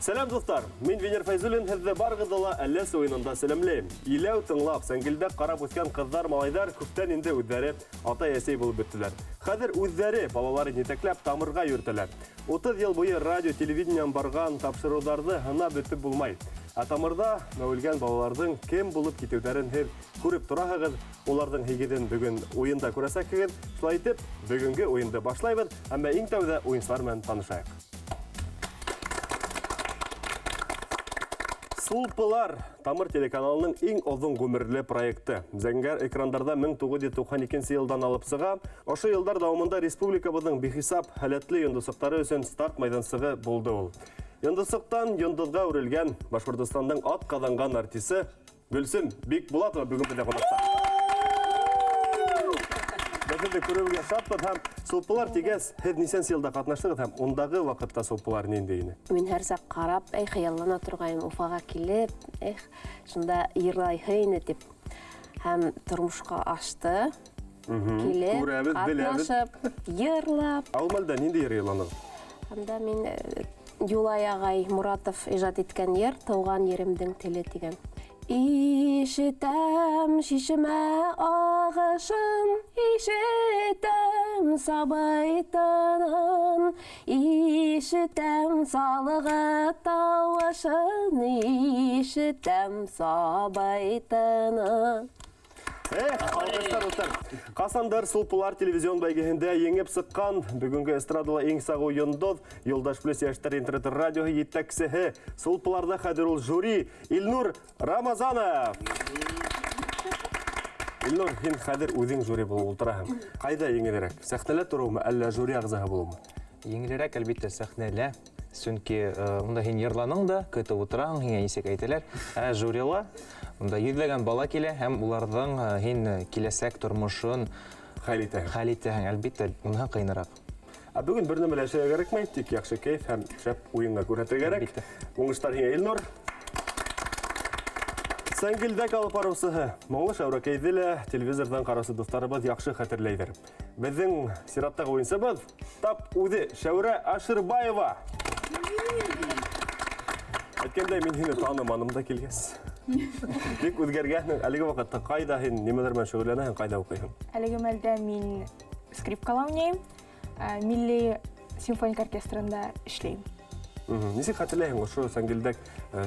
Сәләм, дуҫтар! Мин Венер Фәйзуллин, һеҙҙе барығыҙҙы ла Әлләс уйынында сәләмләйем. Иләү тыңлап, сәңгелдәк ҡарап үҫкән ҡыҙҙар, малайҙар күптән инде үҙҙәре атай-әсәй булып бөттөләр. Хәҙер үҙҙәре балаларын етәкләп тамырға йөрөтәләр. 30 йыл буйы радио, телевидениенан барған тапшырыуҙарҙы һынап бөтөп булмай. Ә тамырҙа мәүелгән балаларҙың кем булып китеүҙәрен һеҙ күреп тораһығыҙ. Уларҙың һигеҙен бөгөн уйында күрәсәкһегеҙ. Шулай итеп, бөгөнгө уйынды башлайбыҙ. Әммә иң тәүҙә уйынсылар менән танышайыҡ. Сулпылар Тамыр телеканалының иң оҙон ғүмерле проекты. Зәңгәр экрандарҙа 1992 йылдан алып сыға. Ошо йылдар дауамында республикабыҙҙың бихисап һәләтле йондоҙсоҡтары өсөн старт майҙансығы булды ул. Йондоҙсоҡтан йондоҙға үрелгән Башҡортостандың атҡаҙанған артисы Гөлсөм Бикбулатова бөгөн беҙҙә ҡунаҡта. Беҙ һеҙҙе күреүгә шатбыҙ һәм Сулпылар тигәс, һеҙ нисәнсе йылда ҡатнаштығыҙ һәм ундағы ваҡытта сулпылар ниндәй ине? Мин һәр саҡ ҡарап, эй, хыяллана торғайным, Уфаға килеп, эх, шунда йырлайһы ине тип. Һәм тормошҡа ашты. Килеп, Күрәбеҙ, беләбеҙ. ҡатнашып, йырлап. Ә ул мәлдә ниндәй йыр йырланығыҙ? Анда мин э, Юлай ағай Муратов ижад иткән йыр Тыуған еремдең теле тигән. Ишетәм шишмә ағышын, ишетәм сабый тынын, ишетәм салғы тауышын, ишетәм сабый тынын. Эх, алҡыштар, дуҫтар. Ҡасандыр Сулпылар телевизион бәйгеһендә еңеп сыҡҡан бөгөнгө эстрадала иң сағыу йондоҙ, Юлдаш Плюс йәштәр интернет радиоһы етәксеһе, Сулпыларҙа хәҙер ул жюри Илнур Рамазанов. Илнур, һин хәҙер үҙең жюри булып ултыраһың. Ҡайҙа еңелерәк? Сәхнәлә тороумы, әллә жюри ағзаһы булыумы? Еңелерәк, әлбиттә, сәхнәлә. Сөнки унда һин йырланың да, көтөп утыраһың, һиңә нисек әйтәләр. Ә жюрила унда йөҙләгән бала килә һәм уларҙың һин киләсәк тормошон хәл итәһең. Хәл итәһең, әлбиттә, уныһы ҡыйыныраҡ. Ә бөгөн бер нәмә лә эшләргә кәрәкмәй, тик яҡшы кәйеф һәм шәп уйынға күрһәтергә кәрәк. Әлбиттә. Уңыштар һиңә, Илнур. Сәңгелдәк алып барыусыһы Моңло Шәүрәкәйҙе лә телевизорҙан ҡараусы дуҫтарыбыҙ яҡшы хәтерләйҙер. Беҙҙең сираттағы уйынсыбыҙ тап үҙе Шәүрә Аширбаева. Әйткәндәй, мин һине таныманым да килгәс. Бик үҙгәргәнһең. Әлеге ваҡытта ҡайҙа һин, нимәләр менән шөғөлләнәһең, ҡайҙа уҡыйһың? Әлеге мәлдә мин скрипкала уйнайым, милли симфоник оркестрында эшләйем. Нисек хәтерләйһең ошо сәңгелдәк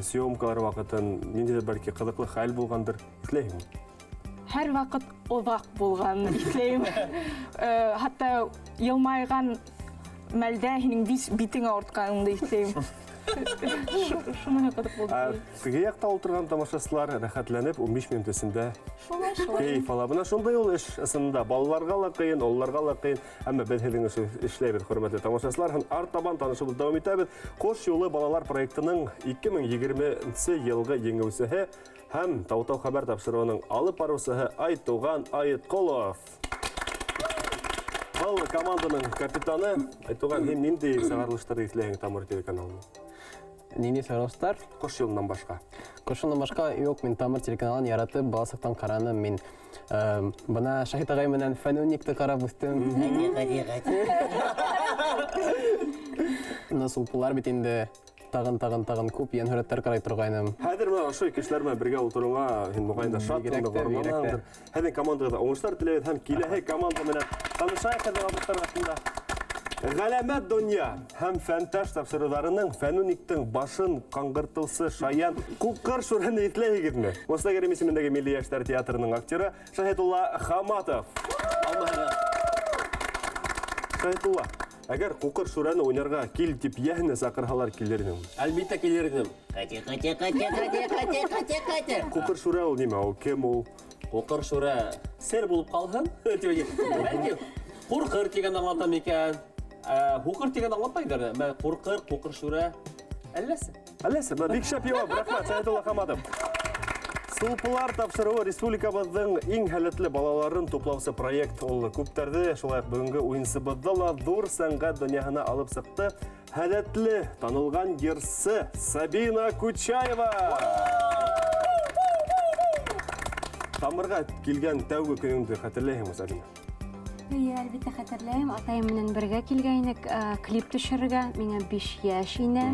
съемкалар ваҡытын, ниндәйҙер бәлки ҡыҙыҡлы хәл булғандыр, иҫләйһеңме? Һәр ваҡыт оҙаҡ булғанын иҫләйем. Хатта йылмайған мәлдә һинең битең ауыртҡаныңды иҫләйем. Шуныһы ҡыҙыҡ булды. Теге яҡта ултырған тамашасылар рәхәтләнеп 15 минут эсендә шулай шулай кәйеф ала. Бына шундай ул эш ысынында балаларға ла ҡыйын, ололарға ла ҡыйын. Әммә беҙ һеҙҙең өсөн эшләйбеҙ, хөрмәтле тамашасылар. Һәм артабан танышыбыҙ дауам итәбеҙ. Ҡош юлы балалар проектының 2020 йылғы еңеүсеһе һәм Тау-Тау хәбәр тапшырыуының алып барыусыһы Айтуған Айытҡолов. Был команданың капитаны. Айтуған, һин ниндәй сығарылыштарҙы иҫләйһең Тамыр телеканалының? Ниндәй сығарылыштар? Ҡош юлынан башҡа. Ҡош юлынан башҡа юҡ, мин Тамыр телеканалын яратып, бала саҡтан ҡараным. Мин бына Шаһит ағай менән Фәнүникты ҡарап үҫтем. Бына сулпылар бит инде тағын, тағын, тағын күп йәнһүрәттәр ҡарай торғайным. Хәҙер бына ошо кешеләр менән бергә ултырыуға һин моғайын да шатһыңдыр, Бигерәк тә, бигерәк тә. ғорурланаһыңдыр. Һеҙҙең командағыҙға уңыштар теләйбеҙ һәм киләһе команда менән танышайыҡ һеҙҙең алыптар аҫтында. Ғәләмәт донъя һәм фәнташ тапшырыуҙарының Фәнүниктең башын ҡаңғыртыусы шаян ҡуҡыр шүрәне иҫләйһегеҙме? Муса Кәрим исемендәге Милли йәштәр театрының актеры Шаһитулла Хаматов. Шаһитулла, әгәр ҡуҡыр шүрәне уйнарға кил тип йәһенә саҡырһалар, килер инеңме? Әлбиттә килер инем. Ҡате, ҡате, ҡате, ҡате, ҡате, ҡате, ҡате. Ҡуҡыр шүрә ул нимә? Ул кем ул? Ҡуҡыр шүрә сер булып ҡалһын, тип әйтәм. Бәлки ҡурҡыр тигән аңлатам икән. Һуҡыр тигән аңлатмайҙыр. Мә, ҡурҡыр, ҡуҡыр шүрә. Әлләсе? Әлләсе, бына бик шәп яуап. Рәхмәт, Шаһитулла Хаматов. Сулпылар тапшырыуы республикабыҙҙың иң һәләтле балаларын туплаусы проект ул. Күптәрҙе, шулай уҡ бөгөнгө уйынсыбыҙҙы ла ҙур сәнғәт донъяһына алып сыҡты. Һәләтле, танылған йырсы Сабина Кучаева. Тамырға килгән тәүге көнөңдө хәтерләйһеңме, Сабина? Эйе, әлбиттә хәтерләйем. Атайым менән бергә килгәйнек, клип төшөрөргә. Миңа 5 йәш ине.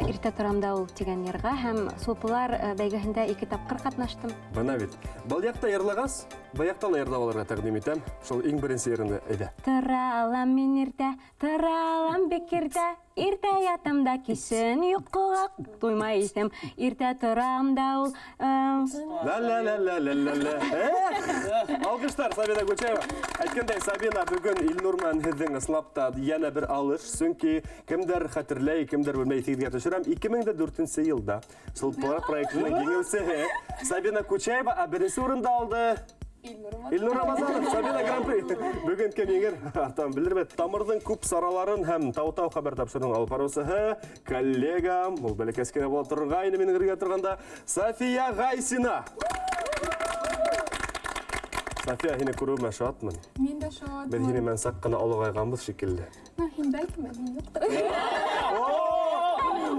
Иртә торам да ул тигән йырға һәм Сулпылар бәйгеһендә 2 тапҡыр ҡатнаштым. Бына бит. Был яҡта йырлағас, был яҡта ла йырлап алырға тәҡдим итәм. Шул иң беренсе йырыңды әйҙә. Тора алам мин иртә, тора алам бик иртә. Иртә ятам да кисен йоҡоға туймай итәм. Иртә торам да ул, Ла-ла-ла-ла-ла-ла-ла. Эх! Алҡыштар, Сабина Гучаева. Әйткәндәй, Сабина, бөгөн Илнур менән һеҙҙең ысынлап та йәнә бер алыш, сөнки кемдәр хәтерләй, кемдәр белмәй, иҫегеҙгә төшөрәм. 2004 йылда Сулпылар проектының еңеүсеһе Сабина Кучаева, ә беренсе урынды алды Илнур Рамазанов, Сабина Гран-при. Бөгөн кем еңер, артан белербеҙ. Тамырҙың күп сараларын һәм Тау-тау хәбәр тапшырыуының алып барыусыһы, коллегам, ул бәләкәс кенә була торғайны минең эргә торғанда, София Гайсина. София, һине күреүемә шатмын. Мин дә шатмын. Беҙ һине менән саҡ ҡына олоғайғанбыҙ шикелле. Ну, һин бәлкем, мин юҡтыр.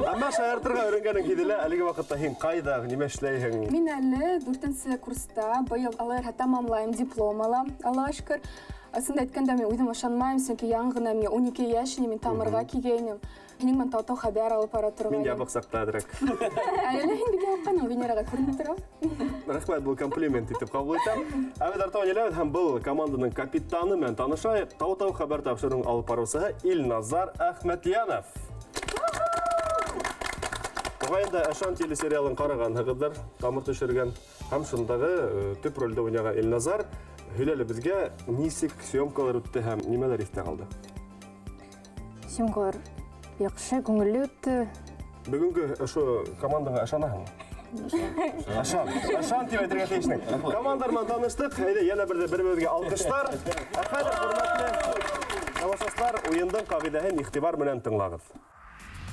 Әммә шаяртырға өйрәнгәнең һиҙелә. Әлеге ваҡытта һин ҡайҙа, нимә эшләйһең? Мин әле 4-нсе курста, быйыл алырға тамамлайым, диплом алам, Аллаға шөкөр. Ысынды әйткәндә, мин үҙем ышанмайым, сөнки яңы ғына миңә 12 йәш ине, мин тамырға килгәйнем. Һинең менән тау-тау хәбәр алып бара торғайным. Мин ябыҡ саҡта әҙерәк. Әле һин бик ябыҡҡанһың, Венераға күренеп тора. Рәхмәт, был комплимент итеп ҡабул итәм. Ә беҙ артабан еләбеҙ һәм был команданың капитаны менән танышайыҡ. Тау-тау хәбәр тапшырыуының алып барыусыһы Илназар Әхмәтйәнов. Моғайын да Әшан телесериалын ҡарағанһығыҙҙыр, тамыр төшөргән һәм шундағы төп ролдә уйнаған Илназар һөйләле беҙгә, нисек съемкалар үтте һәм нимәләр иҫтә ҡалды? Съемкалар яҡшы, күңелле үтте. Бөгөнгө ошо командаға ышанаһыңмы? Ышан, ышан тип әйтергә тейешһең. Командалар менән таныштыҡ. Әйҙә, йәнә бер ҙә бер-беребеҙгә алҡыштар. Ә хәҙер, хөрмәтле тамашасылар, уйындың ҡағиҙәһен иғтибар менән тыңлағыҙ.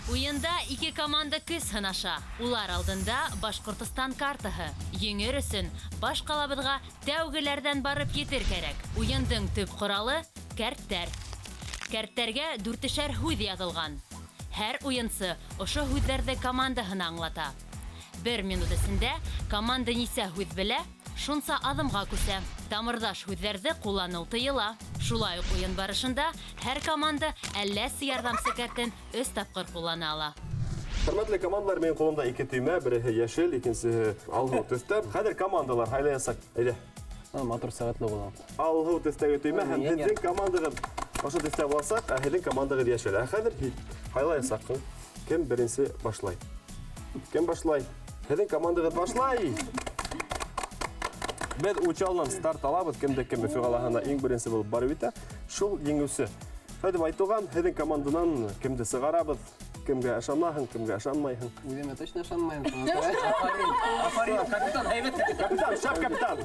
Уйында ике команда көс һынаша. Улар алдында Башҡортостан картаһы. Еңер өсөн баш ҡалабыҙға тәүгеләрҙән барып етер кәрәк. Уйындың төп ҡоралы кәрттәр. Кәрттәргә дүртешәр һүҙ яҙылған. Һәр уйынсы ошо һүҙҙәрҙе командаһына аңлата. Бер минут эсендә команда нисә һүҙ белә, шунса аҙымға күсә. Тамырҙаш һүҙҙәрҙе ҡулланыу тыйыла. Шулай уҡ уйын барышында һәр команда әлләсе ярҙамсы кәртен өс тапҡыр ҡуллана ала. Хөрмәтле командалар, минең ҡулымда ике төймә, береһе йәшел, икенсеһе алһыу төҫтә. Хәҙер командалар һайлаясаҡ. Әйҙә. Матур сәғәтле була. Алһыу төҫтәге төймә һәм Мин һеҙҙең командағыҙ ошо төҫтә буласаҡ, ә һеҙҙең командағыҙ йәшел. Ә хәҙер һайлаясаҡ. Кем беренсе башлай? Кем башлай? Һеҙҙең командағыҙ башлай. Беҙ Учалынан старт алабыҙ. Кемде кем Өфө ҡалаһына иң беренсе булып барып етә, шул еңеүсе. Шулай итеп, Айтуған, һеҙҙең команданан кемде сығарабыҙ? Кемгә ышанаһың, кемгә ышанмайһың? Үҙемә точно ышанмайым, шуңа күрә. Афарин, капитан, һәйбәт. Капитан, шәп капитан.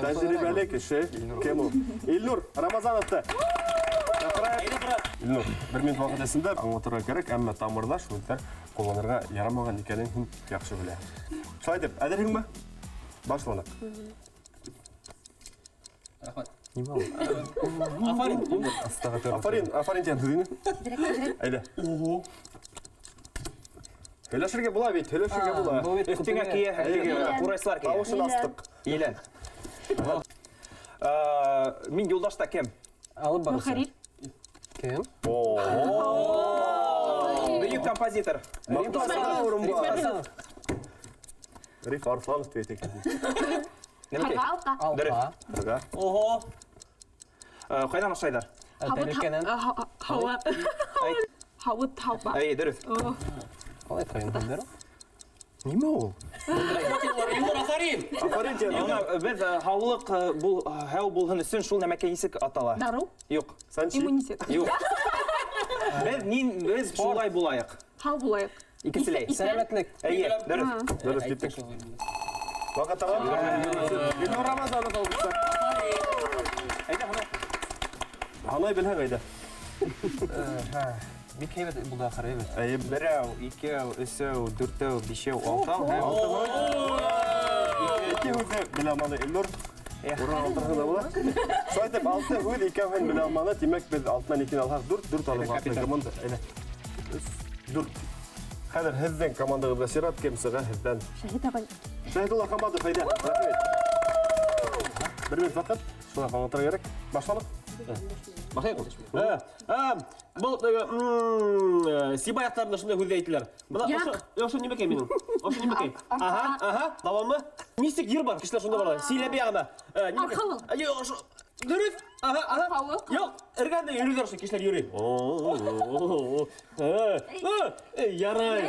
Тәжрибәле кеше. Кем ул? Илнур Рамазановты. Илнур, бер минут ваҡыт эсендә аңлатырға кәрәк, әммә тамырҙаш һүҙҙәр ҡулланырға ярамаған икәнен һин яҡшы беләһең. Шулай итеп, әҙерһеңме? Башланыҡ. Рәхмәт. Нимә ул? Афарин. Афарин, афарин тигән һүҙ ине. Әйҙә. Ого. Һөйләшергә була бит, һөйләшергә була. Был бит Өҫтөңә күпергә. кейә, Әйҙә. ҡурайсылар кейә. Тауышын астыҡ. Елән. Мин юлдашта кем? Алып барыусы. Мөхәррир. Кем? Бөйөк композитор. Риф Арыҫланов тип әйтә икән. Нәмәкәй? Ҡарға алҡа. Алҡа. Дөрөҫ. Ҡарға. Ого. Ҡайҙан ашайҙар? Тәрилкәнән. Һауа. Һауыт, һауа. Әй, дөрөҫ. Ҡалай ҡайын һүҙҙәр ул? Нимә ул? Илнур, афарин. Афарин тигән. Ана, беҙ һаулыҡ, һау булһын өсөн шул нәмәкәй нисек атала? Дарыу? Юҡ. Санчи. Иммунитет. Юҡ. Беҙ шулай булайыҡ. Һау булайыҡ. Икенселәй. Сәләмәтлек. Эйе, дөрөҫ. Дөрөҫ, киттек. Ваҡыт тамам. Илнур Рамазанов алғыштар. Әйҙә, һанай. Һанай белһәң, әйҙә. Бик һәйбәт булды ахыры, әйбәт. Әйе. Берәү, икәү, өсәү, дүртәү, бишәү, алтау һәм Ике һүҙҙе белә алманы Илнур. Урын алтырһың да була. Шулай итеп, алты һүҙ икәүһен белә алманы. Тимәк, беҙ алтынан икене алһаҡ, дүрт, дүрт алып Капитан. команда. Әйҙә. Өс, дүрт. Хәҙер һеҙҙең командағыҙға сират, кем сыға һеҙҙән? Шәһит ағай. Шәһидулла Хаматов, әйҙә. Рәхмәт. Бер минут ваҡыт, шулай аңлатырға кәрәк. Башланыҡ. Башлайыҡ. Был Сибай яҡтарында шундай һүҙ әйтеләр. Бына ошо нимәкәй минең? Ошо нимәкәй? Аһа, аһа, дауамы? Мистик йыр бар, кешеләр шунда бара. Силәбе яғында. Арҡалы. Юҡ, ошо дөрөҫ. Аһа, аһа. Юҡ, эргәндә йөрөйҙәр ошо кешеләр йөрөй. Ярай.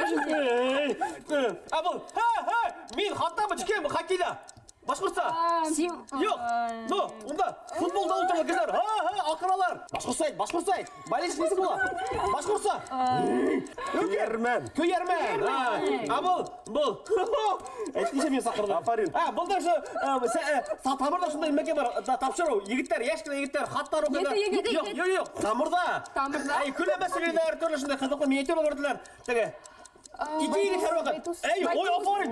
Ә был, һә, мин хаттамы кем хоккейҙа? Башҡортса. Юҡ. Ну, унда футболда ултырған кешеләр, һа, һа, аҡыралар. Башҡортса әйт, башҡортса әйт. Болельщик нисек була? Башҡортса. Көйәрмән. Көйәрмән. Ә был, был. Әйтмешә мин саҡырҙым. Афарин. Ә, был да ошо, Тамырҙа шундай нимәкәй бар, тапшырыу. Егеттәр, йәш кенә егеттәр, хаттар уҡыйҙар. Юҡ, юҡ, юҡ. Тамырҙа. Тамырҙа. Әй, көләмә сөйләйҙәр, төрлө шундай ҡыҙыҡлы миниатюралар күрһәтәләр. Теге ике егет һәр ваҡыт. Әй, ой, афарин.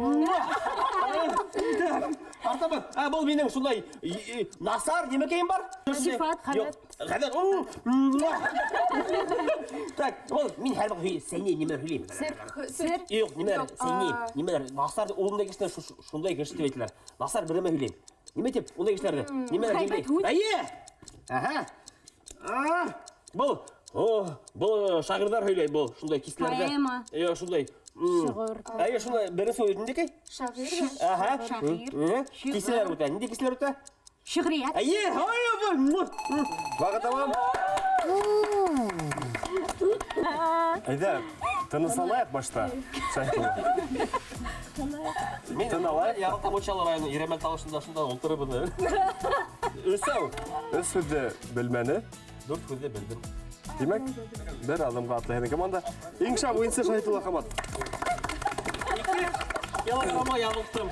Артабан. Ә, был минең шундай насар нимәкәйем бар? Сифат, ғәҙәт. Ғәҙәт. Так, был мин һәр ваҡыт һөйләйем. Сәйнәй нимәләр һөйләйем? Сер. Сер. Юҡ, нимәләр? Сәйнәй, нимәләр? Насар ундай кешеләр шундай кеше тип әйтәләр. Насар бер нәмә һөйләйем. Нимә тип ундай кешеләрҙе? Нимәләр Ғәйбәт һөйләй? Әйе. Аһа. Был, о, был шағирҙар һөйләй, был шундай киселәрҙә. Поэма. Эйе, шундай. Шиғыр. Әйе, шундай беренсе һүҙ ниндәй? Шағир. Аһа. Шағир. Киселәр үтә. Ниндәй киселәр үтә? Шиғриәт. Әйе, ай, ай, Ваҡыт тамам. Әйҙә, тынысланайыҡ башта. Мин Тын алайыҡ. Яратам Учалы районы Ирәмәл талышында шунда ултырып быны. Өсәү. Өс һүҙҙе белмәне. Дүрт һүҙҙе белдем. Тимәк, бер аҙымға атлай һеҙҙең команда. Иң шәп уйынсы Шаһитулла Хамат. Ике килограмма ябыҡтым.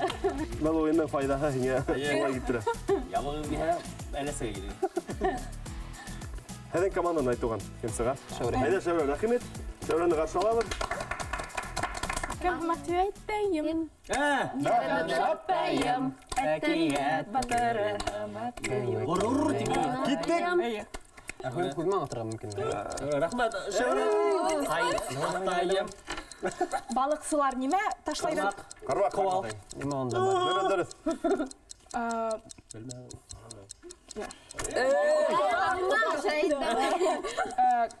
Был уйындың файҙаһы һиңә шулай килтерә. Ябығым килһә, әләсәгә килә. Һеҙҙең команданан Айтуған кем сыға? Шәүрә. Әйҙә, Шәүрә, рәхим ит. Шәүрәне ҡаршы алабыҙ. Рәхмәт әйтәйем. Ә! Әкиәт батыры. Ғорур тип. Киттек. Ә һүҙ менән аңлатырға мөмкин. Рәхмәт, Шәүрә. Ҡайтайым. Балыҡсылар нимә ташлайҙар? Ҡармаҡ. Ҡыуал. Нимә унда бар? Дөрөҫ, дөрөҫ.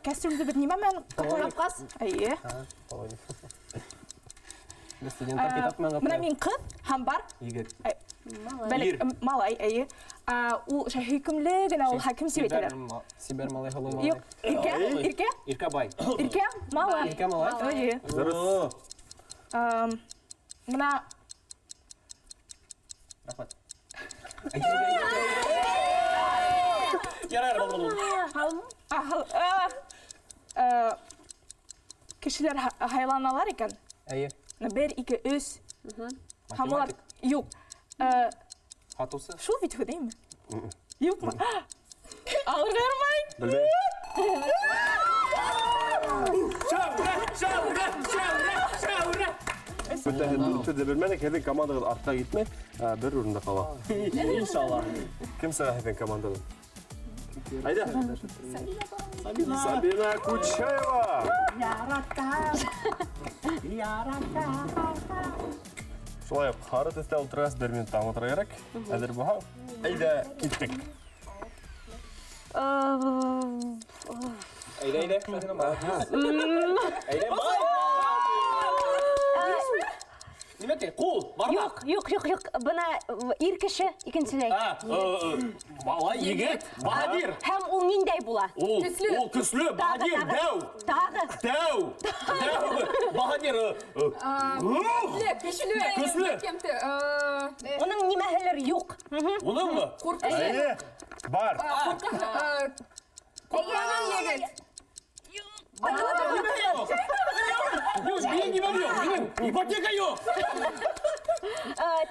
Кәстрүлде беҙ нимә менән ҡаплайбыҙ? Эйе. Беҙ студенттар китап менән Бына ҡаплайбыҙ. мин ҡыҙ һәм бар. Егет. Бәләк, малай, эйе. Ул һөйкөмлө генә, ул хаким тип әйтәләр. Сибәр малай, һылыу малай. Юҡ, Иркә, Иркә. Иркә бай. Иркә малай. Иркә малай. Эйе. Дөрөҫ. Бына Рәхмәт. Ярар, булды, булды. Кешеләр һайланалар икән. Эйе. Бер, ике, өс. Һәм улар юҡ. Һатыусы. Шул бит һүҙ, Юҡмы? Алырға ярамай. Белмәйем. Шәүрә, Шәүрә, Шәүрә, Шәүрә. Бөтәһе дүрт һүҙҙе белмәнек, һеҙҙең командағыҙ артта китмәй, бер урында ҡала. Иншалла. Кем сыға һеҙҙең командадан? Әйҙә. Сабина. Сабина Кучаева. Яратам. Яратам. Шулай уҡ һары төҫтә ултырғас бер минут аңлатырға кәрәк. Әҙер булһаң, әйҙә, киттек. Әйҙә, әйҙә. Әйҙә, бай. Нимә ти? Ҡул, бармаҡ. Юҡ, юҡ, юҡ, юҡ. Бына ир кеше икенселәй. Малай, егет, баһадир. Һәм ул ниндәй була? Ул, Көслө. ул көслө, Тағы, баһадир, тағы. дәү. Тағы. Дәү. Дәү. Баһадир, Көслө, көслө. Көслө. Кемте, Уның нимәһелер юҡ. Уныңмы? Ҡурҡыш. Әйе, бар. Ҡурҡыш, ҡурҡаған егет. Нимә юҡ? Юҡ, минең нимәм юҡ? Минең ипотека юҡ.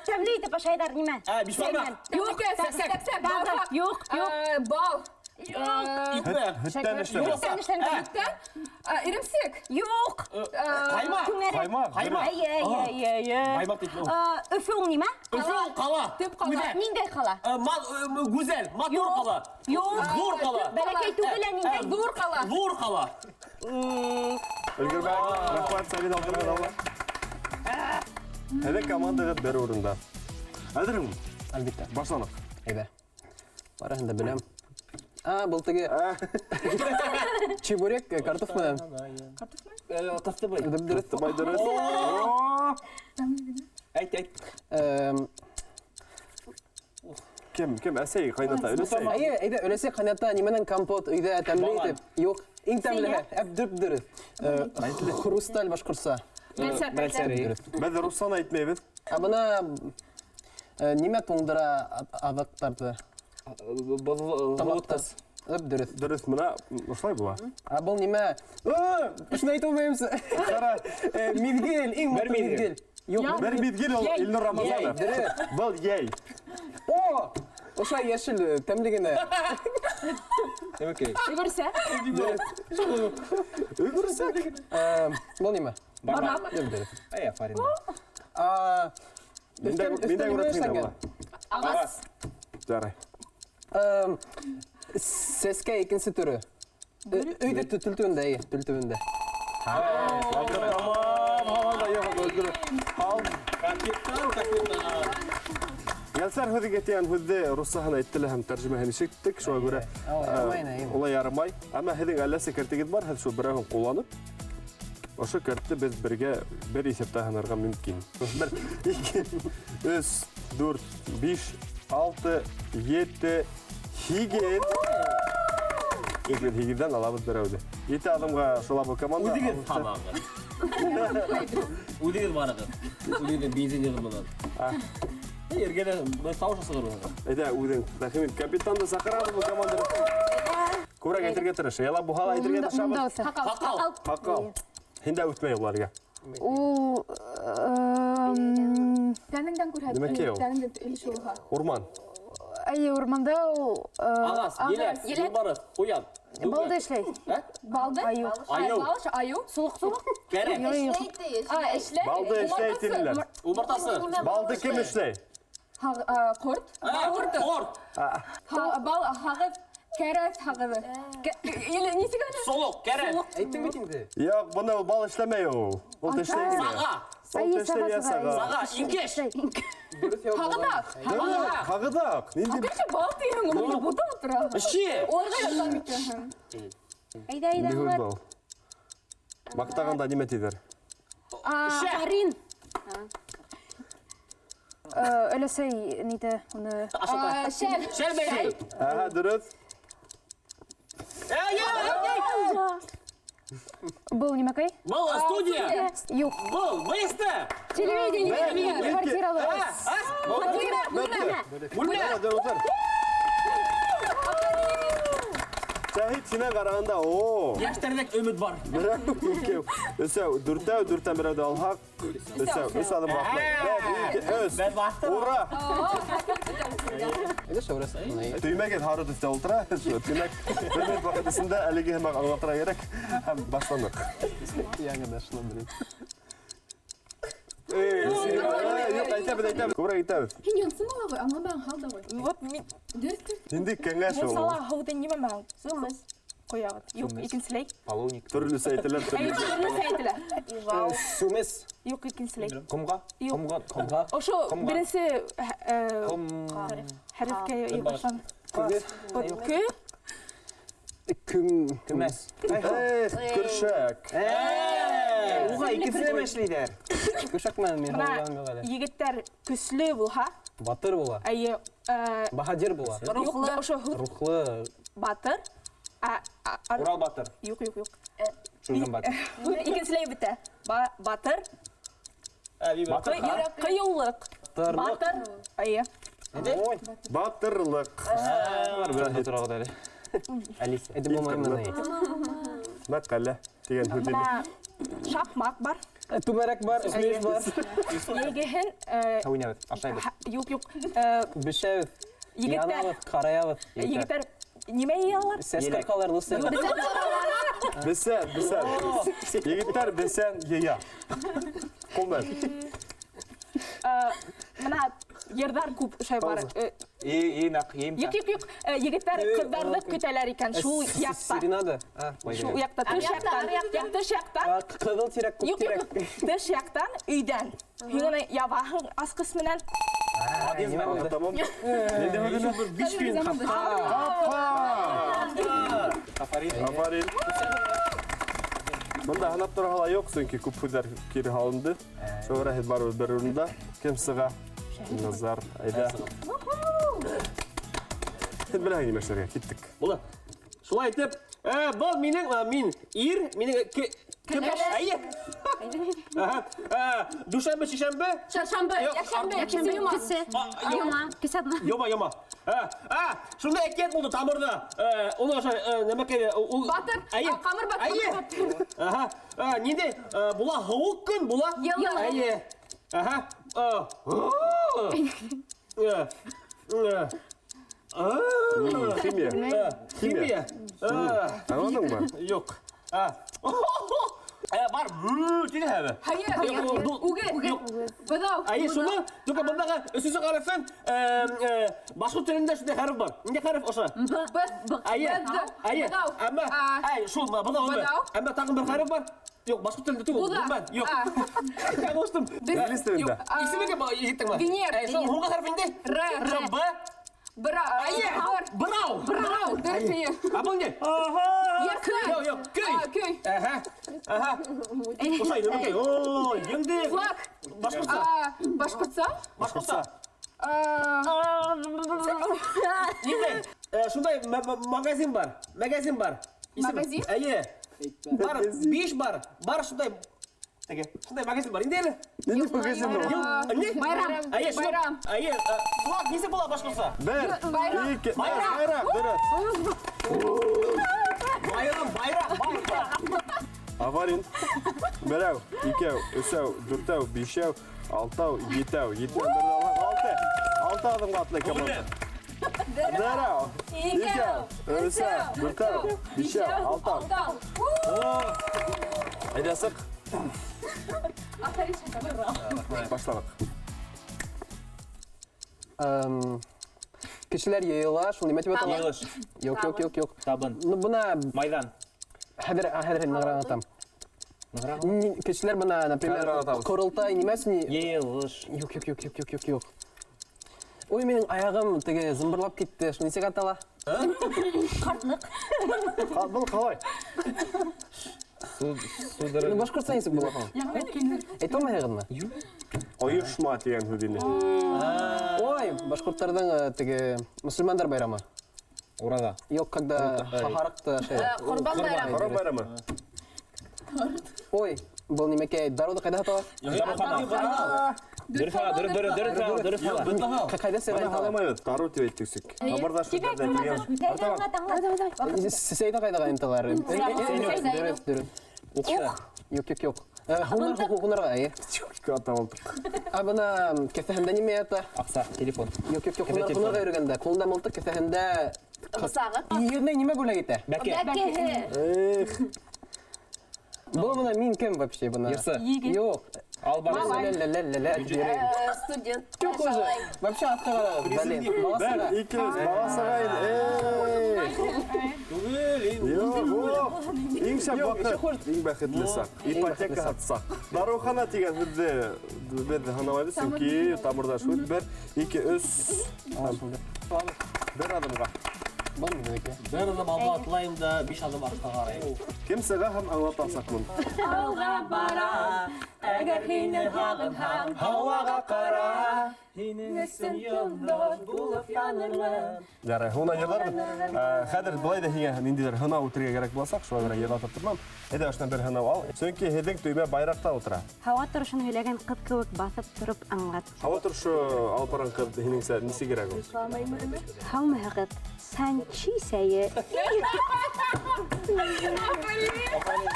Тәмле итеп ашайҙар нимә? Бишбармаҡ. Юҡ, Сәк-сәк, тағы, бармаҡ. юҡ, юҡ. Бал. Икмәк. Һөттән эшләнә. Һөттән эшләнгән. Һөттән? Иремсек. Юҡ. Ҡаймаҡ. Түңәрәк. Ҡаймаҡ. Ҡаймаҡ. Әйе, әйе, әйе, әйе. Ҡаймаҡ тип. Өфө ул нимә? Өфө ул ҡала. Төп ҡала. Үҙәк. Ниндәй ҡала? Гүзәл, матур Юҡ. ҡала. Юҡ. Ҙур ҡала. Бәләкәй түгел, ә ниндәй? Ҙур ҡала. Ҙур ҡала. Өлгөрмәк. Рәхмәт, Сабина Алтынбаева. Һеҙҙең командағыҙ бер урында. Әҙерһеңме? Әлбиттә. Башланыҡ. Әйҙә. Барыһын да беләм. А, был теге. Чебурек, картоф менән. Картоф менән? Дөрөҫ. Ҡыҫтыбай дөрөҫ. Әйт, әйт. Кем, кем? Әсәй ҡайната, өләсәй. Әйе, әйҙә, өләсәй ҡайната, нимәнән компот өйҙә тәмле итеп. Юҡ, иң тәмлеһе, әп дөп-дөрөҫ. Хрусталь башҡортса. Мәлсәр. Беҙ руссаны әйтмәйбеҙ. Ә бына нимә туңдыра аҙыҡтарҙы? Тамаҡтар. Дөрөҫ. Дөрөҫ, бына ошолай була. Ә был нимә? Шуны әйтә алмайым. Ҡара. Миҙгел, иң матур миҙгел. Юҡ, бер миҙгел ул Илнур Рамазанов. Был йәй. О! Ошолай йәшел, тәмле генә. Нәмәкәй? Өлгөрсә. Өлгөрсә. Был нимә? Бармаҡ. Дөрөҫ. Әй, афарин. Мин дә күрәтһең була. Ағас. Ярай. Сәскә икенсе төрө. Өйҙә төл төбөндә, эйе, төл төбөндә. Тамам, һаман да юҡ, өлгөрө. Ал. Капитан, капитан. Йәлсәр һүҙе тигән һүҙҙе руссаһын әйтте лә һәм тәржемәһен ишеттек, шуға күрә улай ярымай. Әммә һеҙҙең әлләсе кәртегеҙ бар, һеҙ шул берәүһен ҡулланып, ошо кәртте беҙ бергә бер иҫәптә һанарға мөмкин. 1, 2, 3, 4, 5, 6, 7, 8. Беҙ һигеҙҙән алабыҙ берәүҙе. 7 аҙымға шула был команда. Үҙегеҙ һанағыҙ. Үҙегеҙ барығыҙ. Үҙегеҙ бензин менән. Эргәлә тауыш сығарығыҙ. Әйҙә, үҙең рәхим ит. Капитанды саҡырабыҙ был команданы. Күберәк әйтергә тырыш. Яла буһа ла әйтергә тырышабыҙ. Һаҡал. Һаҡал. Һин дә үтмәй уларға. Ул тәнеңдән күрһәт. Нимәкәй ул? Тәнеңдән илеш булһа. Урман. Әйе, урманда ул ағас, еләк, юлбарыҫ, ҡуян. Балды эшләй. Балды? Айыу. Айыу. Айыу. Сулыҡ-сулыҡ. Кәрәк. Эшләй. Балды эшләй тинеләр. Умартасы. Балды кем эшләй? Ҡорт. Ҡорт. Бал һағыҙ. Кәрәҙ һағыҙы. Нисек әле? Солоҡ, кәрәҙ. Әйттең бит инде. Юҡ, быны ул бал эшләмәй ул. Ул тешләй генә. Саға. Ул тешләй йә саға. Саға, инкеш. Һағыҙаҡ. Һағыҙаҡ. Ниндәй? Кеше бал тиһең, уны бутап тора. Эше. Уларға ярҙам итәһең. Әйҙә, әйҙә, Ниһүҙ был? Маҡтағанда нимә тиҙәр? Афарин. Өләсәй ниҙе уны? Шәл. Шәл бәйләй. Әһә, дөрөҫ. Был нимәкәй? Был студия. Юҡ. Был ВСТ. Телевидение. Квартирала. Квартира. Бүлмә. Шәһит, һинән ҡарағанда, о. Йәштәрҙә өмөт бар. Берәү, икәү, өсәү, дүртәү, дүрттән берәүҙе алһаҡ, өсәү, өс аҙым атлай. Бер, ике, өс. Ура! Төймәгеҙ һары төҫтә ултыра. Тимәк, бер минут ваҡыт эсендә әлеге һымаҡ аңлатырға кәрәк. Һәм башланыҡ. Яңы да шуны беләм. Юҡ, әйтәбеҙ, әйтәбеҙ. Күберәк әйтәбеҙ. Һин янсын була ғой, аңламаған хал да ғой. Вот мин Дөрөҫ. Ниндәй кәңәш ул? Мунсала һыуҙы нимә менән? Сүмес. Ҡоябыҙ. Юҡ, икенселәй. Половник. Төрлөсә әйтәләр, төрлөсә. Төрлөсә әйтелә. Сүмес. Юҡ, икенселәй. Ҡомға? Ҡомға, ҡомға. Ошо беренсе хәрефкә башлана. Кө. Көм. Көмәс. Көршәк. Уға икенселәмә эшләйҙәр. Көршәк менән мин Бына һыуҙан юҡ әле. егеттәр көслө булһа, Батыр була. Әйе, Баһадир була. Рухлы. Ошо һүҙ. Рухлы. Батыр. Урал батыр. Юҡ, юҡ, юҡ. Шүлгән батыр. Икенселәй бөтә. Батыр. Батыр. Ҡыйыулыҡ. Батыр. Әйе. Батырлыҡ. Торағыҙ әле. Алиса. Әйтеп булмаймы ни? Мәҡәлә тигән һүҙ инде. Шаҡмаҡ бар. Түбәрәк бар, өсмөйөш бар. Егеһен, Уйнабыҙ, ашайбыҙ. Юҡ, юҡ. Бешәбеҙ. Егеттәр. Янабыҙ, ҡараябыҙ. Егеттәр нимә йыялар? Сәс ҡырҡалар, дуҫтар. Бесән, бесән. Егеттәр бесән йыя. Ҡул менән. Бына йырҙар күп шай бар. И, наҡ, ем. Юҡ, юҡ, юҡ. Егеттәр ҡыҙҙарҙы көтәләр икән шул яҡта. Серенада. Шул яҡта, тыш яҡтан. Юҡ, тыш яҡтан. Ҡыҙыл тирәк, күк Юҡ, юҡ, тирәк. тыш яҡтан, өйҙән. Һин уны ябаһың асҡыс менән. Тамам. Биш көн. Ҡапҡа. Афарин. Афарин. Бында һанап тораһы ла юҡ, сөнки күп һүҙҙәр кире һалынды. Шуға һеҙ барыбер бер урында. Кем сыға? Назар, әйҙә. Һин беләһең нимә эшләргә, киттек. Була. Шулай итеп, был минең, мин ир, минең кем? Әйе. Дүшәмбе, шишәмбе? Чәршәмбе, йәкшәмбе, Кесе, йома, кесе аҙна. Йома, йома. Шунда әкиәт булды тамырҙа. Уны ошо нәмәкәй ул. Батыр, ҡамыр батыр. Әйе. Аһа. Ниндәй була һыуыҡ көн була? Йылы. Әйе. Аһа. Химия. Химия. Аңладыңмы? Юҡ. Бар, тине һәбе. Һыйыр, үгеҙ, быҙау. Әйе, шуны, только бындағы өсөнсө хәрефен, башҡорт телендә шундай хәреф бар. Ниндәй хәреф ошо? Б, Әйе, әйе. Әммә, әй, шул, быҙау. Әммә тағын бер хәреф бар. Юҡ, башҡорт телендә түгел, ғөмүмән, юҡ. Яңылыштым. Инглиз телендә. Исеме кем егеттең? Венер. Шул һуңғы хәреф инде? Р. Шул Б. Бра. Әйе, бырау. Бырау, дөрөҫ, әйе. Ә был ни? Йырсы. Юҡ, юҡ, көй. Көй. Әһә, әһә. Ошай, нәмәкәй. О, еңде. Флаг. Башҡортса. Башҡортса? Башҡортса. Ниндәй? Шундай магазин бар. Магазин бар. Магазин? Әйе. Бар, биш бар. Бар шундай. Теге, шундай магазин бар. Инде әле. Ниндәй магазин ул? Ни? Байрам. Әйе, шундай. Байрам. Әйе, флаг нисек була башҡортса? Бер, Байрам. ике, Байрам. байрам, дөрөҫ. Байрам, байрам, байрам. Афарин. Берәү, икәү, өсәү, дүртәү, бишәү, алтау, етәү. Етәү бер алһаң, алты. Алты аҙымға атлай команда. Берәү, икәү, өсәү, дүртәү, бишәү, алтау. Әйҙә сыҡ. Башланыҡ. Кешеләр йыйыла, шул нимә тип атала? Йыйылыш. Юҡ, юҡ, юҡ, юҡ. Табын. Ну, бына Майҙан. Хәҙер, хәҙер нығыраҡ аңлатам. Нығыраҡ? Кешеләр бына, например, Хәҙер аңлатабыҙ. ҡоролтай нимәсе ни? Йыйылыш. Юҡ, юҡ, юҡ, юҡ, юҡ, юҡ, юҡ. Ой, минең аяғым теге зымбырлап китте. Шул нисек атала? Ҡартлыҡ. Был ҡалай? Ну, башҡортса нисек була? Әйтә алмайһығыҙмы? Ойошма тигән һүҙ ине. Ой, башҡорттарҙың теге мосолмандар байрамы. Ураҙа. Юҡ, когда һарыҡты ашай. Ҡорбан байрамы. Ҡорбан байрамы. Ой, был нимәкәй, дарыуҙы ҡайҙа һаталар? Дөрөҫ һала, дөрөҫ, дөрөҫ, дөрөҫ һала, дөрөҫ һала. Ҡайҙа сыға Бына һаталар? һаламайбыҙ, дарыу тип әйттек сик. Тамырҙаш һүҙҙәрҙән килгән. Сәйҙә ҡайҙа ҡайнаталар? Дөрөҫ, дөрөҫ. Уҡсы. Юҡ, юҡ, юҡ. Һунарға, эйе. Ата алдыҡ. Ә бына кеҫәһендә нимә ята? Аҡса, телефон. Юҡ, юҡ, юҡ. Кеҫә телефон. Һунарға йөрөгәндә, ҡулында мылтыҡ, кеҫәһендә Бысағы. Егетенә нимә бүләк итә? Бәке. Бәкеһе. Эх. Был бына мин кем вообще бына? Йырсы. Юҡ. Ал барысы. Лә-лә-лә-лә-лә. Студент. Юҡ уже. Вообще атҡа ҡарағыҙ, блин. Бер, ике, өс, баласаға инде. Эй! Түгел, Юҡ, юҡ. Иң шәп ваҡыт, иң бәхетле саҡ. Ипотека һатсаҡ. Дарыухана тигән һүҙҙе беҙ һанамайбыҙ, сөнки тамырҙаш һүҙ. Бер, ике, өс. Бер аҙымға. Был минеке. Бер аҙым алға атлайым да, биш аҙым артҡа ҡарайым. Кем сыға һәм аңлатасаҡмын? Алға бара, әгәр һине һағынһам, һауаға ҡара. Һинең өсөн йондоҙ булып янырмын. Ярай, һуңынан йырларбыҙ. Хәҙер былай ҙа һиңә ниндәйҙер һынау үтергә кәрәк буласаҡ, шуға күрә йырлатып тормам. Әйҙә, ошонан бер һынау ал. Сөнки һеҙҙең төймә байраҡта ултыра. Һауа торошон һөйләгән ҡыҙ кеүек баҫып тороп аңлат. Һауа торошо алып барған ҡыҙ һинеңсә нисегерәк ул? Һаумыһығыҙ, Санчи сәйе.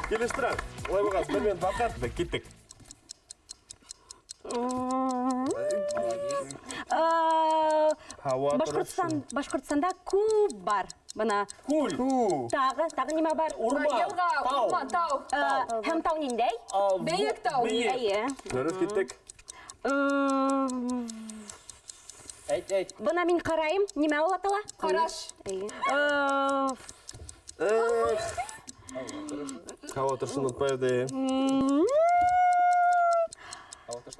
Килештерәм. Улай булғас, бер минут ваҡыт, киттек. Һауа Башҡортостан, Башҡортостанда күп бар. Бына Күл. Тағы, тағы нимә бар? Урман. Йылға, Тау. урман, тау. Һәм тау ниндәй? Бейек тау. Бейек. Эйе. Дөрөҫ, киттек. Әйт, әйт. Бына мин ҡарайым, нимә ул атала? Ҡараш. Эйе. Эх. Һауа торошон онотпайбыҙ.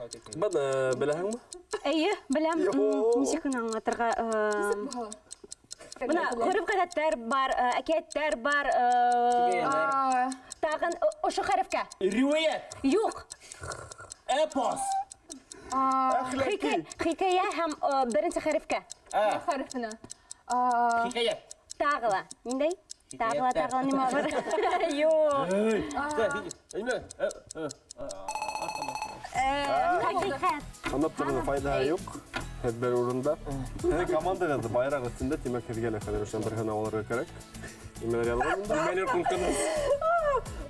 Быны беләһеңме? Әйе, беләм. Нисек кенә аңлатырга? Бына ғөрөф-ғәҙәттәр бар, әкиәттәр бар. Тағын ошо хәрефкә. Риүәйәт. Юҡ. Эпос. Хикәйә һәм беренсе хәрефкә. Хәрефенә. Хикәйә. Тағы ла. Ниндәй? Тағы ла, тағы ла нимә бар? Юҡ. Хәҡиҡәт. Аңлап тороуҙың файҙаһы юҡ. Һеҙ бер урында. Һеҙҙең командағыҙ байраҡ өҫтөндә, тимәк, һеҙгә лә хәҙер ошонан бер һынау алырға кәрәк. Нимәләр яҙған унда? Нимәләр ҡурҡыныс?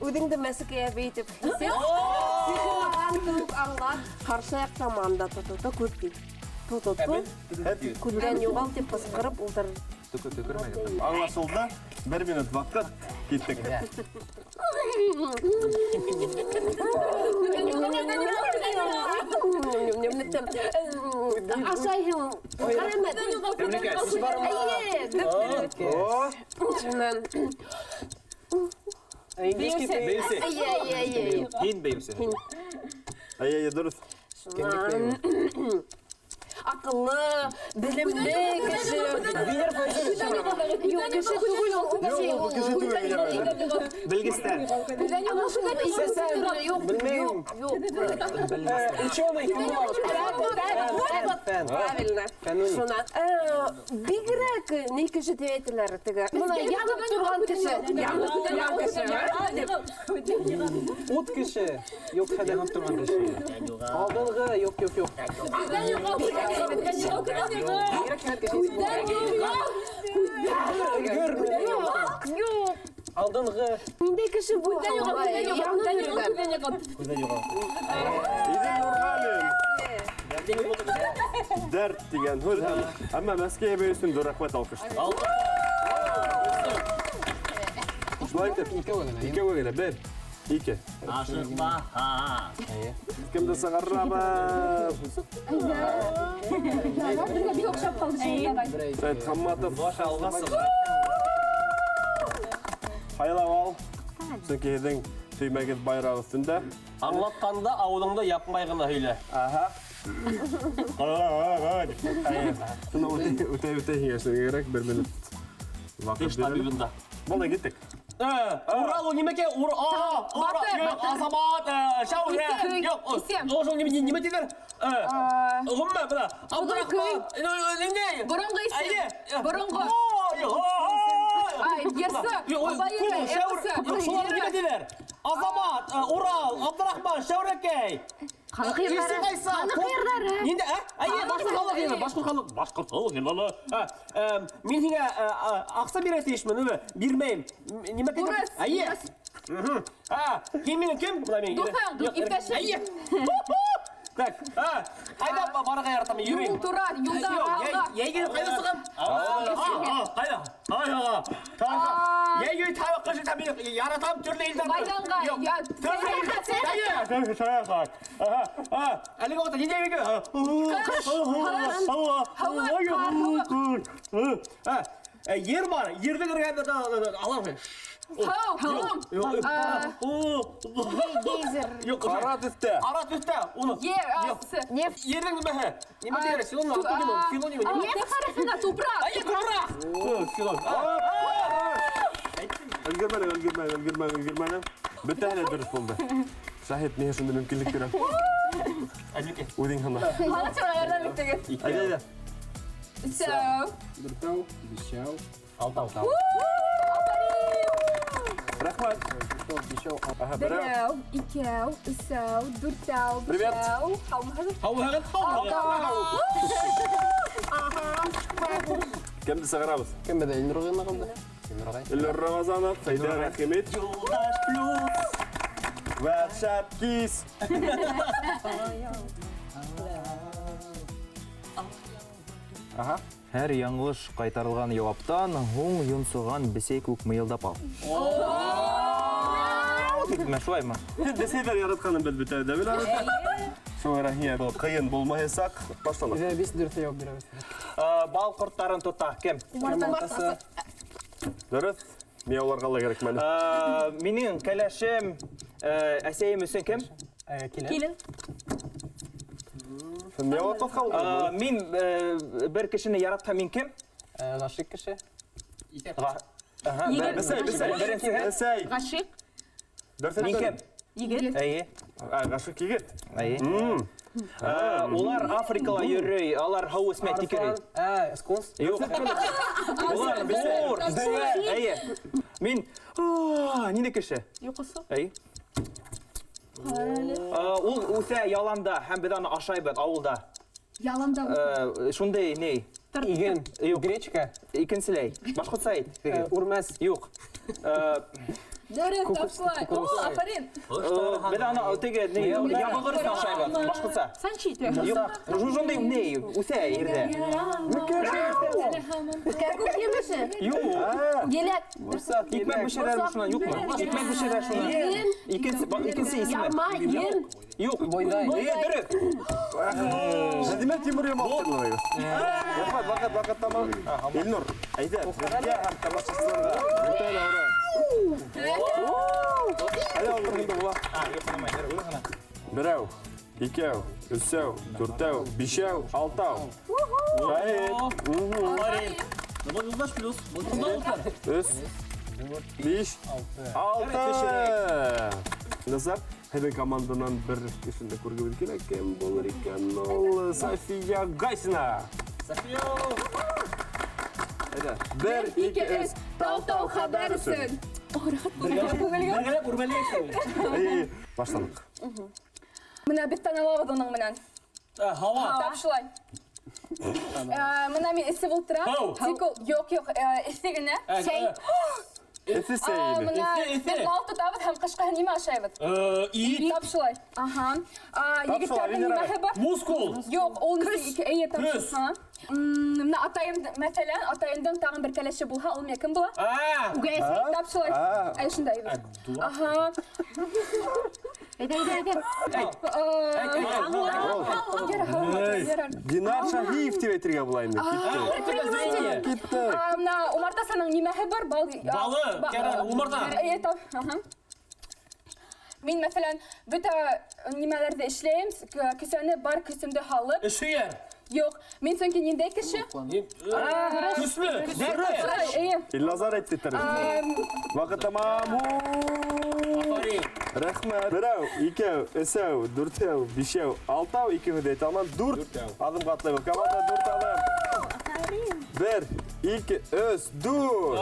Үҙеңде мәсекәй әбей итеп хис ит. Сихырлаған кеүек аңлат. Ҡаршы яҡ команда тотото күҙ тип. Тотото. Күҙҙән юғал тип ҡысҡырып ултыр. Төкөрмәгеҙ. Аңлашылды. Бер минут ваҡыт. Киттек. Ашайһың. Ҡәләмәт. Эйе, дөп-дөрөҫ. Шунан. Бейеүсе. Эйе, эйе, эйе. Һин бейеүсе. Эйе, эйе, дөрөҫ. Шунан. Аҡыллы, белемле кеше. Юҡ, кеше түгел ул. Юҡ, ул кеше түгел. Белгестәр. Юҡ, Белмәйем. юҡ. Ученый. Правильно. Шунан. Бигерәк ни кеше тип әйтәләр теге. Бына янып торған кеше. Янып торған кеше. Ут кеше. Юҡ, хәҙер янып торған кеше. Алдынғы, юҡ, юҡ, юҡ. Бигерәк хәҙер кеше. Өлгөр. Юҡ. Алдынғы. Ниндәй кеше бу? Күҙҙән юғал, күҙҙән юғал, күҙҙән юғал. Күҙҙән юғал. Иҙел Нурғалин. Дәрт тигән һүҙ. Әммә Мәскәй әбей өсөн ҙур рәхмәт алҡыш. Шулай итеп, Икәү генә. Икәү генә, бер, ике. Ашыҡма. Кемде сығарабыҙ? Беҙгә бик оҡшап ҡалды шул. Сәйет Хамматов. Башы алға сыға. Һайлап ал. Сөнки һеҙҙең төймәгеҙ байраҡ өҫтөндә. Аңлатҡанда ауыҙыңды япмай ғына һөйлә. Аһа. Шуны үтә-үтә һиңә эшләргә кәрәк, бер минут ваҡыт Теш бирәле. табибында. Булды, киттек. Урал, ул нимәкәй? Ура, юҡ, Азамат, Шәүрә. Юҡ, ошо нимә тиҙәр? Ғөмүмән, бына, Абдурахман, ниндәй? Боронғо исем. Боронғо. Ай, йырсы, Абайыры, эпосы. Шулар нимә тиҙәр? Азамат, Урал, Абдурахман, Шәүрәкәй. Халыҡ йырҙары. Халыҡ йырҙары. Ниндәй, ә? Әйе, башҡорт халыҡ йыры, башҡорт халыҡ, башҡорт халыҡ йырҙары. Мин һиңә аҡса бирә тейешмен, үбе? Бирмәйем. Нимә китеп? Урыҫ, Әйе. урыҫ. Һин минең кем? Бына мин. Дуҫың, иптәшең. Әйе. Так, ҡайҙа барырға яратам? Йөрөйөм. Юл тура, юлда, алға. Йәйге ҡайҙа сығам? Ҡайҙа? Ҡайҙа? Йәйге тағы ҡышы та мин яратам төрлө илдәрҙе. Майҙанға, я, сәйәхәт, сәйәхәт. Сәйәхәт. Әлеге ваҡытта ниндәй йәйге? Ҡыш, һыуыҡ, ҡар, Ер бар, ерҙең эргәһендә алам. Һыу, һыу. Юҡ, Ҡара төҫтә. Ҡара төҫтә, уны. Ер, асы. Ерҙең нимәһе? Нимә тиҙәр? Синоним, антоним, синоним. Нефть хәрефенә тупраҡ. Әйе, тупраҡ. Синоним. Өлгөрмәне, өлгөрмәне, өлгөрмәне, өлгөрмәне. Бөтәһе лә дөрөҫ булды. Шаһит, миңә шундай мөмкинлек бирәм. Әлбиттә. Үҙең һана. Халыҡ сана ярҙам итегеҙ. Әйҙә, әйҙә. Өсәү. Дүртәү, бишәү, Алтау. Рәхмәт. Дүртәү, бишәү, Аһа, берәү. Берәү, икәү, өсәү, дүртәү, Привет. бишәү. Һаумыһығыҙ? Һаумыһығыҙ? Алтау. Кемде сығарабыҙ? Кем беҙҙә? Илнур ғына ҡалды. Илнур ағай. Илнур Рамазанов, Хәйҙәр Рәхимит. Юлдаш плюс. Вәт кис. Аһа. Һәр яңылыш ҡайтарылған яуаптан һуң йонсоған бесәй кеүек мыйылдап ал. Мә, шулаймы? Бесәйҙәр яратҡанын беҙ бөтәбеҙ ҙә беләбеҙ. Шуңа һиңә был ҡыйын булмаясаҡ. Башлана. Беҙ биш дөрөҫ яуап бирәбеҙ. Бал ҡорттарын тота. Кем? Умартасы. Дөрөҫ. Миңә уларға ла кәрәкмәне. Минең кәләшем, әсәйем өсөн кем? Килен. Килен. Мин бер кешене яратһам, мин кем? Ғашиҡ кеше. Бесәй. Ғашиҡ. Мин кем? Егет. Әйе. Ғашиҡ егет. Әйе. Улар Африкала йөрөй, алар һыу эсмәй тик йөрөй. Скунс? Юҡ. Улар ҙур. Әйе. Мин ниндәй кеше? Йоҡосо. Әйе. Ул үҫә яланда һәм беҙ аны ашайбыҙ ауылда. Яланда. Шундай ни? Иген. Юҡ. Гречка. Икенселәй. Башҡортса әйт. Үрмәс. Юҡ. Дөрөҫ, тапшылай. О, афарин. Беҙ аны теге ни ябығыр өсөн ашайбыҙ. Башҡортса. Санчит. Юҡ. Шундай ни үҫә ерҙә. Кәкүк емеше. Юҡ. Еләк. Икмәк бешерәр шунан, юҡмы? Икмәк бешерәр шунан. Икенсе исеме. Ярма, ен. Юҡ. Бойҙай. Дөрөҫ. Димәк, Тимур Йомаҡ. Рәхмәт, ваҡыт, ваҡыт тамам. Илнур, әйҙә, беҙгә һәм тамашасыларға. Әле ултырғында була. Берәү, икәү, өсәү, дүртәү, бишәү, алтау. Шаһит. Өс, биш, алты. Назар, һеҙҙең команданан бер кешене күргебеҙ килә. Кем булыр икән ул? София Гайсина. София! Әйҙә, бер, ике, өс. Тау-тау хәбәр өсөн. Бергәләп үрмәләйек. Башланыҡ. Мына беҙ таналабыҙ уның менән. Һауа. Тап шулай. Мына мин эсеп ултырам. Тик ул, юҡ, юҡ, эҫе генә. Сәй. Эҫе сәй ине. Мына беҙ мал тотабыҙ һәм ҡышҡаһы нимә ашайбыҙ? Ит. Тап шулай. Аһа. Егеттәрҙең нимәһе бар? Мускул. Юҡ, ул эйе, тап шулай. Мына атайым, мәҫәлән, атайымдың тағын бер кәләше булһа, ул миңә кем була? Үгәй әсәй. Тап шулай. Әй, шундай бит. Аһа. Әйҙә, әйҙә, әйҙә. Динар Шаһиев тип әйтергә була инде. Китте. Китте. Мына умартасының нимәһе бар? Бал. Балы, кәрәк, умарта. Эйе, тап. Аһа. Мин, мәҫәлән, бөтә нимәләрҙе эшләйем, көсәне бар көсөмдө һалып. Эшһөйәр. Юҡ, мин сөнки ниндәй кеше? Көслө. Эйе. Илназар әйтте тәрҙе. Ваҡыт тамам. Рәхмәт. Берәү, икәү, өсәү, дүртәү, бишәү, алтау, ике һүҙ әйтә алмам. Дүрт аҙымға атлайбыҙ. Команда дүрт аҙым. Бер, ике, өс, дүрт.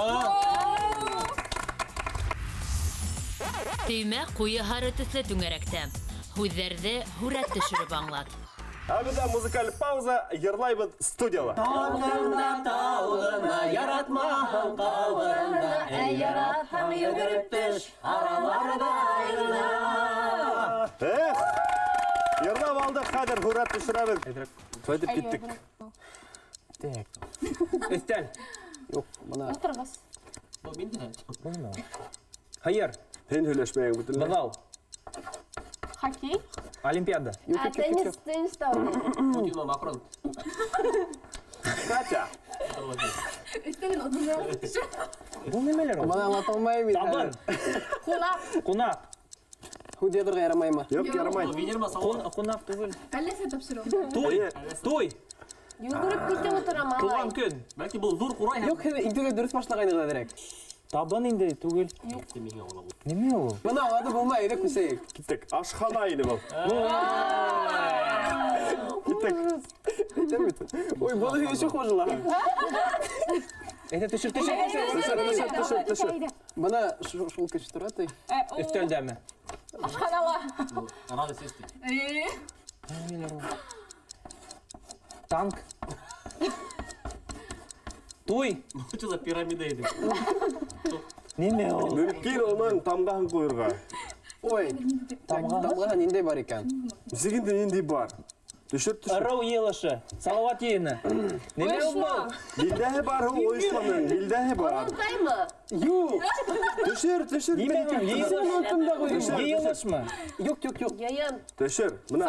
Төймә ҡуйы һары төҫлө түңәрәктә. Һүҙҙәрҙе һүрәт төшөрөп аңлат. Ә беҙҙә музыкаль пауза, йырлайбыҙ студияла. Талғына, талғына, яратмаһаң ҡалғына, әй яратһаң йүгереп төш, араларҙа айғына. Эх, йырлап алдыҡ, хәҙер һүрәт төшөрәбеҙ. Шулай итеп киттек. Так. Өҫтәл. Юҡ, бына. Ултырғыс. Һыйыр. Һин һөйләшмәйең бөтөнләй. Быҙау. Хоккей. Олимпиада. Теннис, теннис та уйнай. Путин, Макрон. Катя. Өҫтәлен оҙонораҡ төшөр. Был нимәләр ул? Бына аңлата алмайым мин. Табын. Ҡунаҡ. Ҡунаҡ. Һүҙ яҙырға ярамаймы? Юҡ, ярамай. Ҡунаҡ түгел. Әллә тапшырыу. Туй. Туй. Йүгереп китеп ултыра малай. Туған көн. Бәлки был ҙур ҡурай. Юҡ, һеҙ инде дөрөҫ башлағайнығыҙ әҙерәк. Табын инде түгел. Нимә ул? Бына аңлатып булмай, әйҙә күсәйек. Киттек. Ашхана ине был. Киттек. Әйтәм бит. Ой, быны еще хуже ла. Әйҙә, төшөр, төшөр, төшөр. Төшөр, төшөр, төшөр, төшөр. Бына шул кеше тора ти. Өҫтәлдәме? Ашханала. Рада сести. Танк. Туй. Что за пирамида иде? Нимә ул? Мөмкин уның тамғаһын ҡуйырға. Ой, тамғаһы ниндәй бар икән? Нисек инде ниндәй бар? Төшөр, төшөр. Ырыу йыйылышы, Салауат йыйыны. Нимә ул был? Билдәһе бар, ул ойошманың, билдәһе бар. Ҡоролтаймы? Юҡ. Төшөр, төшөр. Нимә ул? Йыйылыш. Йыйылышмы? Юҡ, юҡ, юҡ. Йыйын. Төшөр. Мына.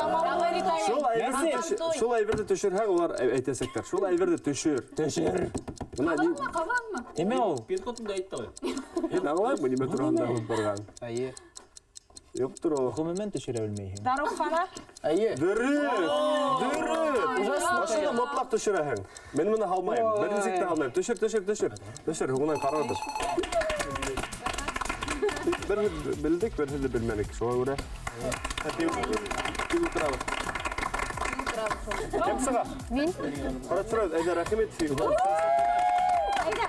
Шул әйберҙе төшөр, шул әйберҙе төшөрһәң, улар әйтәсәктәр. Шул әйберҙе төшөр. Төшөр. Мына ни- Ҡабанмы? Нимә ул? Пин-кодымды әйтте ғой. Һин аңлайһыңмы нимә тураһында һүҙ барған? Әйе. Юҡтыр ул. Ғөмүмән төшөрә белмәйһең. Дарыухана. Әйе. Дөрөҫ! Дөрөҫ! Ошоно мотлаҡ төшөрәһең. Мин быны һалмайым. Бер нисек тә һалмайым. Төшөр, төшөр, төшөр. Төшөр, һуңынан ҡарарбыҙ. Бер һүҙ белдек, бер һүҙҙе белмәнек. Шуға күрә. Тик ултырабыҙ. Кем сыға? Мин. Ҡарап торабыҙ. Әйҙә, рәхим ит. Әйҙә.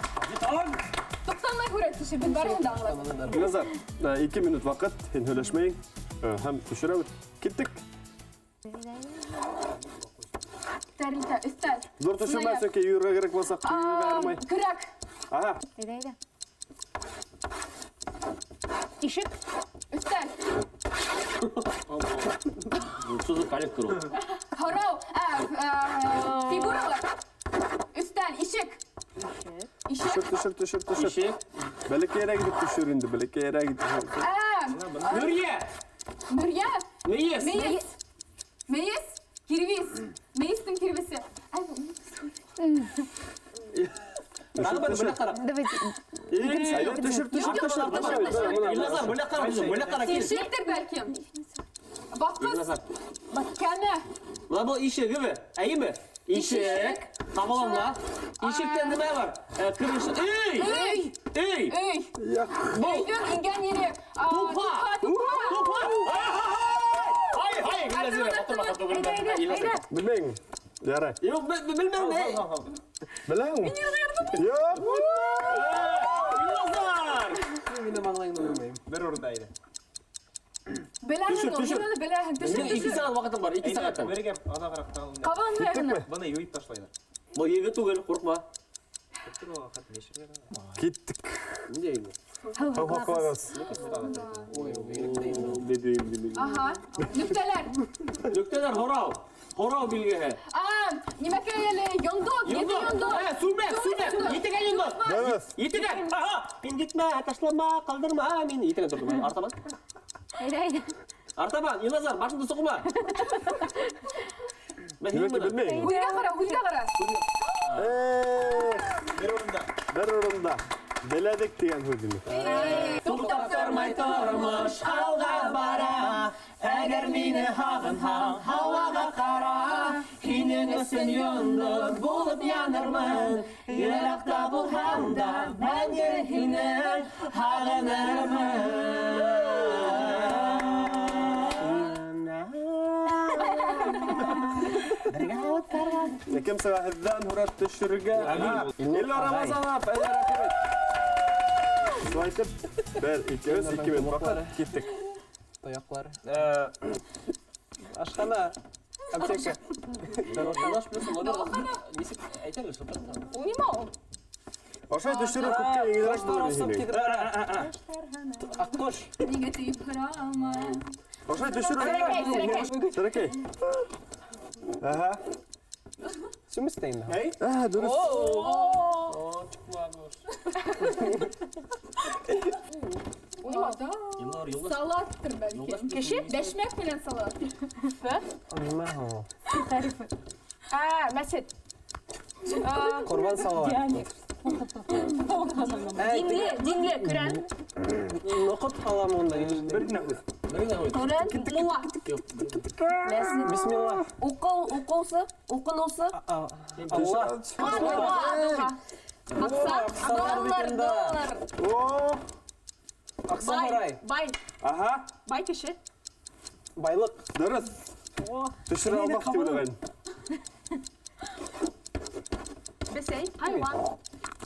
Туҡталмай һүрәт төшөр, беҙ барыһын да аңлайбыҙ. Назар, 2 минут ваҡыт, һин һөйләшмәйең һәм төшөрәбеҙ. Киттек. Тәрилкә, өҫтәл. Ҙур төшөрмә, сөнки йүгерергә кәрәк булса, ҡуйырға ярамай. Көрәк. Аһа. Әйҙә, әйҙә. Ишек. Өҫтәл. Что за коллектор ул? Һорау, фигуралар. Өҫтәл, ишек. Ишек. Төшөр, төшөр, төшөр, төшөр. Ишек. Бәләкәйерәк итеп төшөр инде, бәләкәйерәк итеп. Нурия. Нурия. Мейес. Мейес. Мейес. Кирвис. Мейестең кирвисе. Давайте. Төшөр, төшөр, төшөр. Илназар, бүләк ҡара, бүләк ҡара. Тишектер бәлкем. Баҫҡыс. Кәмә. Бына был ишегеме? Әйеме? Ишек. Ҡабаланма. Ишектә нимә бар? Кереш. Өй! Өй! Өй! Өй! Был. Өйҙөң ингән ере. Тупа! Тупа! Тупа! Һай, һай! Илназар. Белмәйем. Ярай. Юҡ, белмәйем. Беләһеңме? Юҡ. Илназар! Мин дә маңлайымды белмәйем. Бер урында ине. Беләһең ул, һин уны беләһең. Төшөр, Ике төшөр. сәғәт ваҡытың бар, 2 сәғәттән. Бергә аҙағыраҡ тағын. Ҡабаланмай ғына. Быны юйып ташлайҙар. Был егет түгел, ҡурҡма. Киттек. Ниндәй инде? Һыу һаҡлағыҙ. Аһа. Нөктәләр. Нөктәләр һорау. Һорау билгеһе. Нимәкәй әле? Йондоҙ, ете йондоҙ. Сүмәк, сүмәк. Етегән йондоҙ. Дөрөҫ. Етегән. Аһа. Мин китмә, ташлама, ҡалдырма мине. Етегән торҙом. Артабан. Әйҙә, әйҙә. Артабан, Илназар, башыңды соҡма. Мин Нимәкәй белмәйем. Күҙгә ҡара, күҙгә ҡара. Эх, Бер урында. Бер урында. Беләдек тигән һүҙ инде. Туҡтап тормай тормош алға бара. Әгәр мине һағынһаң, һауаға ҡара. Һинең өсөн йондоҙ булып янырмын. Йыраҡта булһам да, мәңге һине һағынырмын. Бергә үткәргән. Кем сыға һеҙҙән һүрәт төшөрөргә? Илнур Рамазанов, әйҙә, рәхим ит. Шулай итеп, 1, 2, 3, 2 минут ваҡыт. Киттек. Тояҡлар. Ашхана. Аптека. Нисек әйтәлер, шул. Ул нимә ул? Ашай төшөрөү күпкә еңелерәк булыр ине. Аҡҡош. Ниңә тейеп һорама? Ашай төшөрөү. Серәкәй, серәкәй. Серәкәй. Аһа. Сүместә инде. Әй? Дөрөҫ. Ул нимә? Илнур, юлдаш. Салаттыр бәлки. Кеше? Бәшмәк менән салат. Нимә һуң ул? Мәсет. Ҡорбан салалар. Динле, динле, көрән. Ноҡот һалам унда. Бер генә һүҙ. Бер генә һүҙ. Көрән, мулла. Мәсет. Бисмилла. Уҡыу, уҡыусы, уҡыныусы. Алла. Доға, доға. Аҡса, доллар, доллар. О! Аҡса Бай, һорай. бай, Аһа. бай кеше. Байлыҡ. Дөрөҫ. Төшөрә алмаҫ тип уйлайым. Бесәй. Хайуан.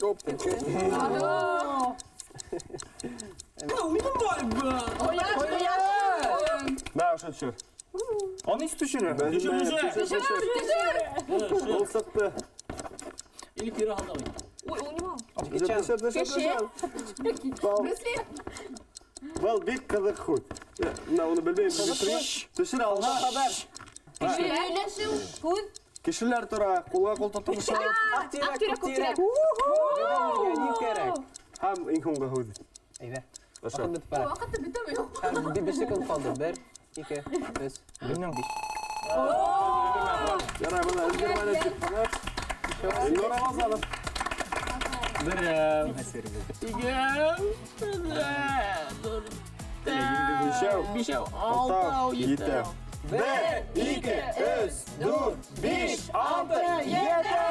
Ҡояш, ҡояш. Мә, ошо төшөр. Аны нисек төшөрә? Төшөр, төшөр, Төшөр. Ул сыҡты. Или кире һалды. Ой, ул нимә ул? Төшөр, төшөр, Кеше. төшөр. Был, Брюс Ли. был бик ҡыҙыҡ һүҙ. Мына уны белмәйем. Төшөрә алһа. Кеше һөйләшеү, һүҙ. Кешеләр тора, ҡулға ҡул тотоношалар. Аҡ тирәк, Аҡ тирәк, күк тирәк. Ни кәрәк? Һәм иң һуңғы һүҙ. Әйҙә. Ошо. Ваҡыт бөтөп бара. Ваҡыты бөтәме юҡ? Һәм 5 секунд ҡалды. 1, 2, 3, Белмәм. 5. Ярай, бына өлгөрмәне тип ҡына. Илнур Рамазанов. Берәү. Икәү. Бишәү. Бишәү. Алтау, етәү. Бер, ике, өс, дүрт, биш, алты, ете!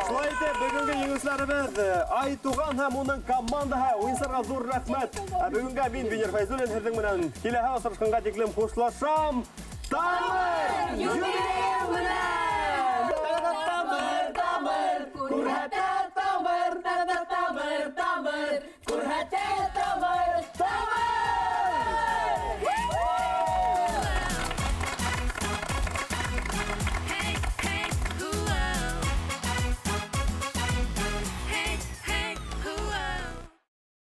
Шулай итеп, бөгөнгө еңеүселәребеҙ Айтуған һәм уның командаһы. Уйынсыларға ҙур рәхмәт. Ә бөгөнгә мин, Венер Фәйзуллин, һеҙҙең менән киләһе осрашҡанға тиклем хушлашам. Тамыр! Юбилей менән!